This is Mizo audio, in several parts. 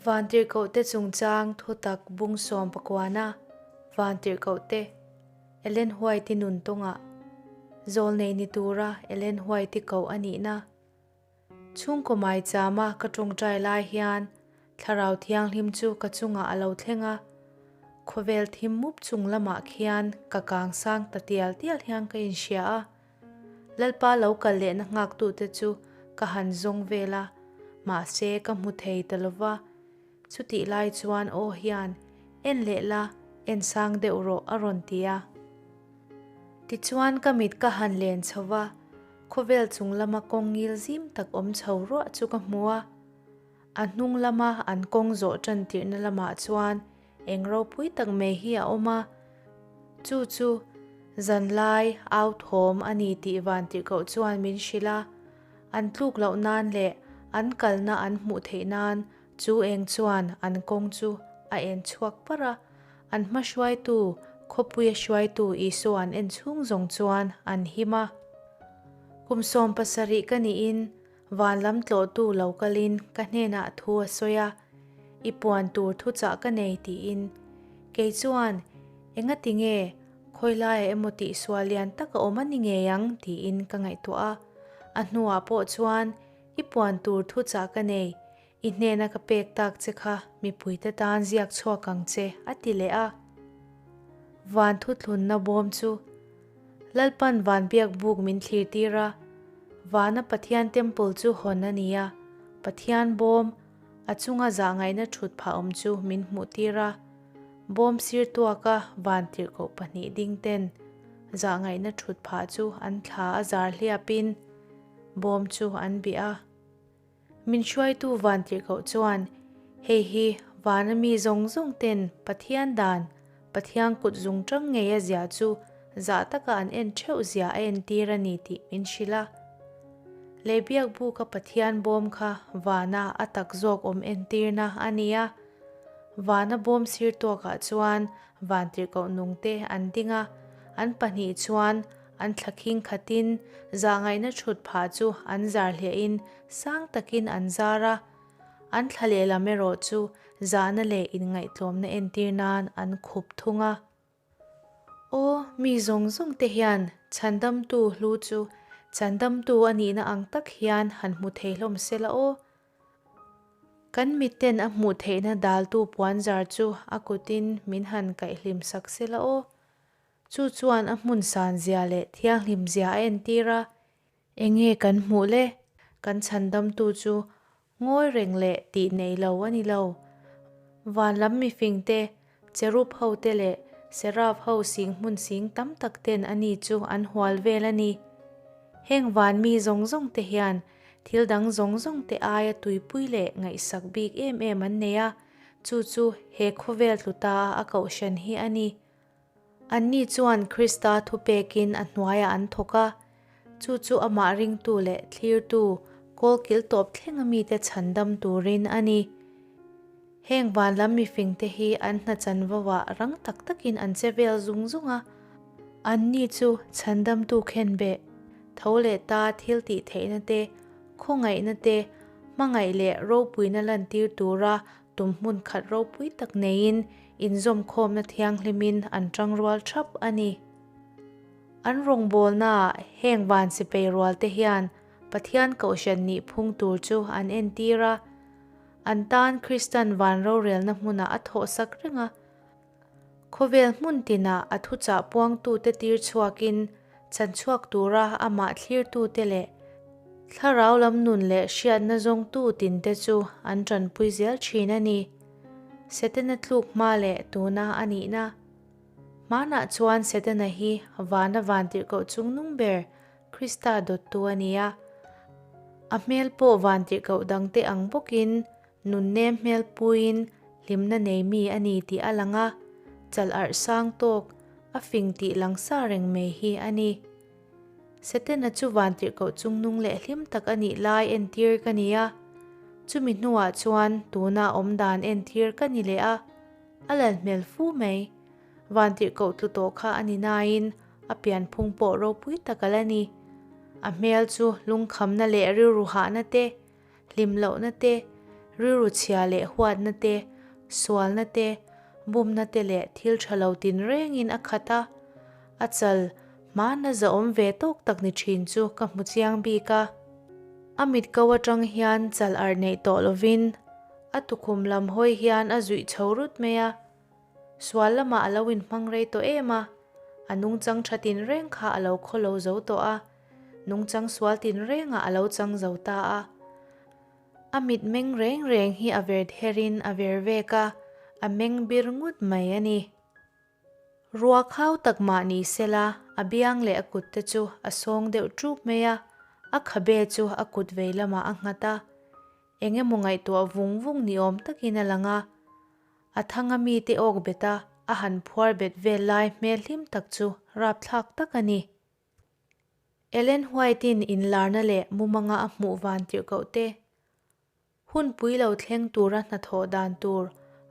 Vantirhkohte chungchang thutak bung sawm pakuana Vantirhkohte Ellen White-i nun tawngah Zawlnei ni tura Ellen White-i koh a nihna Chhungkaw maichama ka tawngtai lai hian Thlarau Thianghlim chu ka chungah a lo thleng a, khawvel thim mup chung lamah khian ka kang sang ta tial tial hian ka inhria a. Lalpa lo kal lehna nghaktute chu ka han zawng vel a, mahse ka hmu thei ta lo va. Chutih lai chuan aw hian, En leh la, en sang deuh rawh a rawn ti a. Tichuan ka mit ka han len chho va, khawvel chung lama kawng ngil zim tak awm chho ruah chu ka hmu a. A hnung lama an kawng zawh tan tirhna lamah chuan eng ropui tak mai hi a awm a, chu chu zanlai au thawm a ni tih vantirhkoh chuan min hrilh a, an tluk loh nan leh an kalna an hmuh theih nan chu eng chuan an kawng chu a en chhuak par a, an hma hruaitu khawpuia hruaitu Isua an en chhung zawng chuan an him a. Kum 70 ka niin Van lam tlawhtu lo kalin ka hnenah thu a sawi a, I puan tur thuchah ka nei tiin. Kei chuan, Engati nge, khawilaiah emaw tihsual lian tak a awm a ni ngei ang tiin ka ngaihtuah a. A hnuah pawh chuan, I puan tur thuchah ka nei, i hnena ka pek tak che kha mipuite tan ziak chhuak ang che a ti leh a. Van thuthlunna bawm chu Lalpan van biak buk min thlir tir a, vana Pathian temple chu hawn a ni a, Pathian bawm, a chunga zahngaihna thut phah awm chu min hmuh tir a, bawm sir tuaka van tirhkoh pahnih ding ten zahngaihna thut phah chu an thla a zar hliapin bawm chu an bih a. Min hruaitu van tirhkoh chuan, Hei hi vana mi zawng zawng ten Pathian dan, Pathian kut zung tang ngei a zia chu zah taka an en theuh zia a entir a ni tih min hrilh a. Lei biak buka Pathian bawm kha vana a tak zawk awm entirna a ni a. Vana bawm sir tawkah chuan van tirhkoh nungte an ding a, an pahnih chuan An thla khing khatin zahngaihna thut phah chu an zar hliahin sang takin an zar a, an thla lehlam erawh chu zahna leh inngaihtlawmna entir nan an khup thung a. Aw, mi zawng zawng te hian chhandamtu hlu chu chhandamtu a nihna ang tak hian han hmu thei hlawm sela aw. Kan mitten a hmuh theihna daltu puanzar chu a kutin min han kaihhlim sak sela aw. Chu chuan a hmun san zia leh thianghlim zia a entir a, enge kan hmuh le? Kan chhandamtu chu ngawi reng leh tih nei lo a ni lo. Van lam mifing te, cherub ho te leh seraph ho sing hmun sing tam tak ten a ni chu an hual vel a ni. Heng van mi zawng zawng te hian thil dang zawng zawng te aia tuipui leh ngaihsak bik em em an nei a, chu chu he khawvel tluta a kohhran hi a ni. Anni chuan Krista thupekin a hnuaiah an thawk a, chu chu amah ringtu leh thlirtu kawlkil tawp thlenga mite chhandam turin a ni. Heng van lam mifingte hi an hna chanvoah rang tak takin an che vel zung zung a, anni chu chhandamtu khenbeh, tho leh ta thil tih theihna te, khawngaihna te, hmangaih leh ropuina lantir tura Tum hmun khat ropui tak neiin inzawmkhawmna thianghlimin an tangrual thap a ni. An rawngbawlnaah heng van sipei rualte hian Pathian kohhran nih phung tur chu an entir a, an tan Kristan van rorelna hmunah a thawhsak reng a. Khawvel hmun tinah a thuchah puangtute tir chhuakin chanchhuak tura amah thlirtute leh thlarau lam nun leh hriatna zawngtu tinte chu an tanpui zel thin a ni. Setana tluk hma leh tuna a nihna. Hmanah chuan Setana hi vana vantirhkoh chungnung ber Krista dawttu a ni a. A hmel pawh vantirhkoh dangte ang bawkin Nunnem hmel puiin hlimna nei mi a ni tih a lang a, chal arh sang tawk, a fing tih lang sa reng mai hi a ni. Setana chu vantirhkoh chungnung leh hlim tak a nih lai entir ka ni a, chumi hnuah chuan tuna awmdan entir ka ni leh a, a lal hmel fu mai. Vantirhkoh tlu tawh kha a ni nain a pianphung pawh ropui tak a la ni. A hmel chu lungkhamna leh rilru hahna te, Hlim lohna te, Rilru chhia leh huatna te, sualna te, bumna te leh thil tha lo tinrengin a khat a. A chal hmana zahawm ve tawk tak ni thin chu ka hmu chiang bik a. A mit ko atang hian chal arh neih tawh lovin a tukhum lam hawi hian a zuih chho rut mai a. Sual lamah a lo inhmang rei tawh em a, a nungchang tha tinreng kha a lo khawlo zo tawh a, nungchang sual tinrengah a lo chang zo ta a. A mit meng reng reng hi a ver therin a ver vek a, a meng bir ngut mai a ni. Rua khau tak mah ni sela, a biang leh a kut te chu a sawng deuh ṭup mai a, a khabe chu a kut vei lamah a nghat a. Eng emaw ngaihtuah vung vung ni awm takin a lang a. A thanga mite awk bet a, a han phuar bet vel lai hmel hlim tak chu rapthlak tak a ni. Ellen White-in inlarna leh mumanga a hmuh van tirhkoh te, hunpui lo thleng tura hnathawh dan tur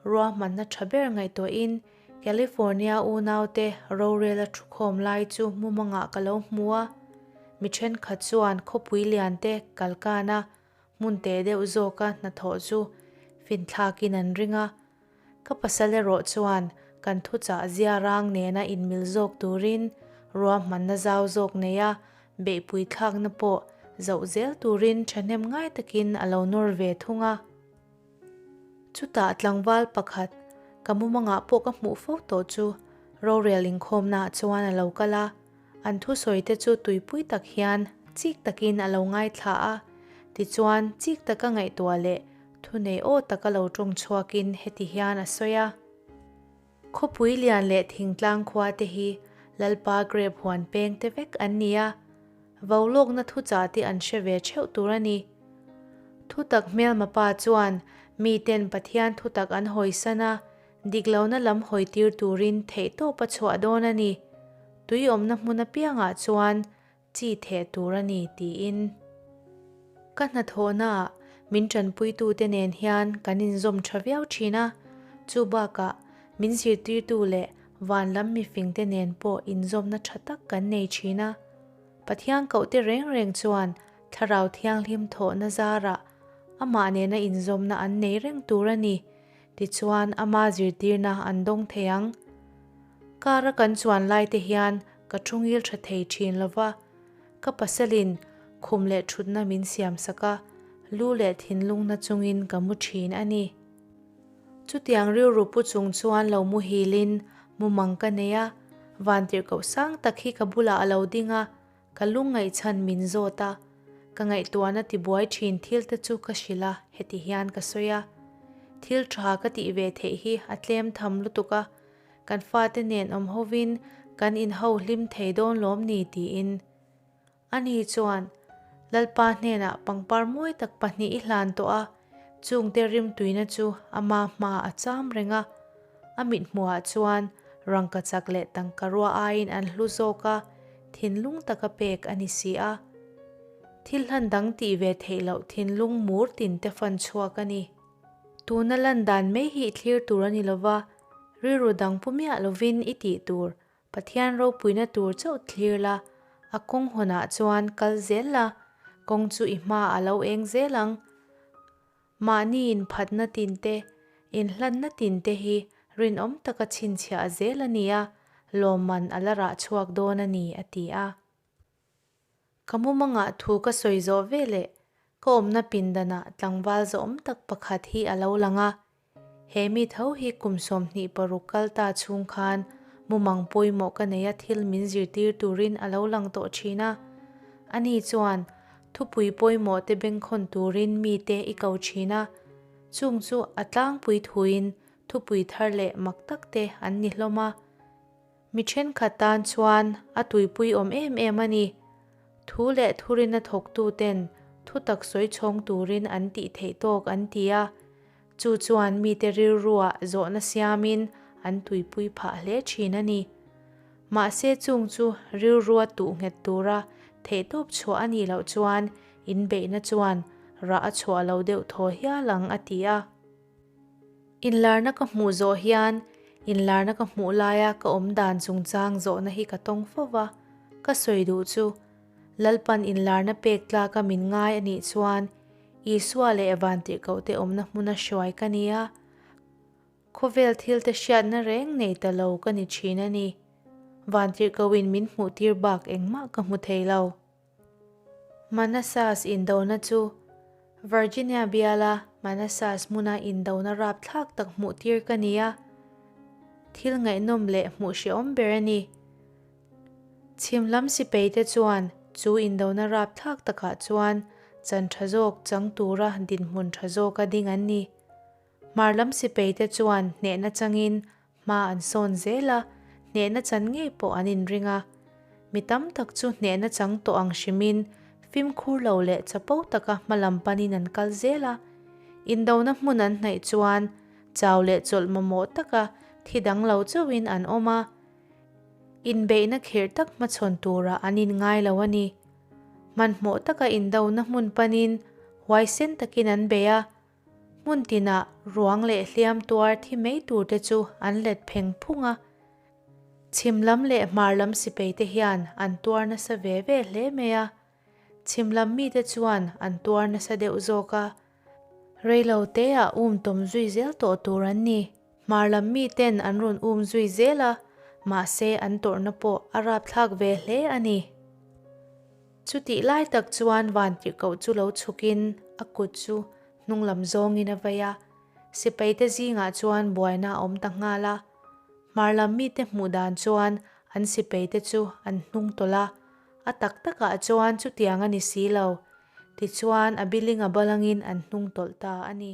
ruahmanna tha ber ngaihtuahin California unaute rorela thukhawm lai chu mumangah ka lo hmu a. Mi thenkhat chuan khawpui liante kalkana hmun teh deuh zawka hnathawh chu finthlakin an ring a. Ka pasal erawh chuan kan thuchah zia rang nena inmil zawk turin ruahmanna zau zawk neia beihpui thlakna pawh zoh zel turin thahnem ngai takin a lo nawr ve thung a. Chutah tlangval pakhat ka mumangah pawh ka hmuh fo tawh chu rorel inkhawmnaah chuan a lo kal a. An thusawi te chu tuipui tak hian chik takin a lo ngaithla a, tichuan chik taka ngaihtuah leh thunei aw taka lo tawng chhuakin heti hian a sawi a. Khawpui lian leh thingtlang khua te hi Lalpa grape huan peng te vek an ni a, vaulawkna thuchah te an hre ve theuh tur a ni. Thutak hmelma pa chuan miten Pathian thutak an hawisan a, Dik lohna lam hawi tir turin theihtawp a chhuah dawn a ni. Tui awmna hmun apiangah chuan chi theh tur a ni tiin. Ka hnathawhnaah min tanpuitute nen hian kan inzawm tha viau thin a, chu bakah min zirtirtu leh van lam mifingte nen pawh inzawmna tha tak kan nei thin a. Pathian kohte reng reng chuan Thlarau Thianghlim thawhna zarah amah nena inzawmna an nei reng tur a ni. Tichuan, ama zirtirna an dawng thei ang. Car a kan chuan lai te hian ka thu ngil tha thei thin lo va, ka pasalin khum leh thutna min siam sak a, lu leh thinlungna chungin ka mu thin a ni. Chutiang rilru pu chung chuan lo muhilin mumang ka nei a, vantirhkoh sang tak hi ka bulah a lo ding a, Ka lungngaihchhan min zawt a, ka ngaihtuahna tibuai thin thil te chu ka hrilh a, heti hian ka sawi a. Thil tha ka tih ve theih hi a tlem tham lutuk a, kan fate nen awm hovin kan inho hlim thei dawn lawm ni tiin. Ani chuan, Lalpa hnenah pangpar mawi tak pahnih i hlan tawh a, chungte rimtuina chu ama hma a cham reng a, A mithmuhah chuan rangkachak leh tangkarua aiin an hlu zawk a, thinlung taka pek a ni si a. Thil hlan dang tih ve theih loh thinlung mur tin te fan chhuak a ni. Tuna lan dan mai hi i thlir tur a ni lova, rilru dang pu miah lovin i tih tur, Pathian ropuina tur chauh thlir la, a kawng hawnah chuan kal zel la, kawng chu i hmaah a lo eng zel ang. Mahni inphatna tinte, inhlanna tinte hi rinawm taka chhinchhiah zel a ni a, lawmman a la rah chhuak dawn a ni, a ti a. Ka mumangah thu ka sawi zawh veleh ka awmna pindanah tlangval zawhawm tak pakhat hi a lo lang a. He mi tho hi kum 26 kal ta chhung khan mumang pawimawh ka nei a thil min zirtir turin a lo lang tawh thin a. Ani chuan Thupui pawimawh te bengkhawn turin mite i ko thin a, chung chu a tlangpui thuin thupui thar leh mak tak te an ni hlawm a. Mi thenkhat tan chuan a tuipui awm em em a ni. Thu leh thurina thawktu ten thutak sawi chhawng turin an tih theih tawk an ti a, chu chuan mite rilruah zawhna siamin an tuipui phah hle thin a ni. Mahse chung chu rilrua tuh nghet tura theihtawp chhuah a nih loh chuan inbeihna chuan rah a chhuah lo deuh thaw hial ang a ti a. Inlarna ka hmuh zawh hian inlarna ka hmuh laia ka awm dan chungchang zawhna hi ka tawng fo va, ka sawi duh chu Lalpan inlarna pek tlaka min ngai a nih chuan. Isua leh Vantirhkohte awmna hmuna hruai ka ni a, khawvel thilte hriatna reng nei ta lo ka ni thin a ni. Vantirhkohin min hmuhtir bak engmah ka hmu thei lo. Manassas indona chu Virginia biala Manassas hmuna indona rapthlak tak hmuhtir ka ni a, thil ngaihnawm leh hmuh hrehawm ber a ni. Chhim lam sipaite chuan chu indona rapthlak takah chuan chan tha zawk chang tura dinhmun tha zawka ding an ni. Hmar lam sipaite chuan hnehna changin Hma an sawn zel a, hnehna chan ngei pawh an inring a. Mi tam tak chu hnehna chang tawh ang hrimin fimkhur lo leh chapo taka hma lam panin an kal zel a. Indona hmun an hnaih chuan chau leh chawlh mamawh taka thi dang lo chauhin an awm a. Inbeihna khirh tak hmachhawn turah an inngai lo a ni. Hmanhmawh taka indona hmun panin huaisen takin an bei a. Hmun tinah ruang leh hliam tuar thi mai tur te chu an let pheng phung a. Chhim lam leh hmar lam sipei te hian an tuar nasa ve ve hle mai a. Chhim lam mite chuan an tuar nasa deuh zawk a. Reilo teah um tawm zui zel tawh tur an ni. Hmar lam miten an rawn um zui zel a, mahse an tawrhna pawh a rapthlak ve hle a ni. Chutih lai tak chuan Vantirhkoh chu lo chhukin a kut chu hnung lam zawngin a vei a, sipaite zingah chuan buaina a awm ta nghal a. Hmar lam mite hmuh dan chuan an sipaite chu an hnung tawlh a, a tak takah chuan chutiang a ni si lo. Tichuan a biling a balangin an hnung tawlh ta a ni.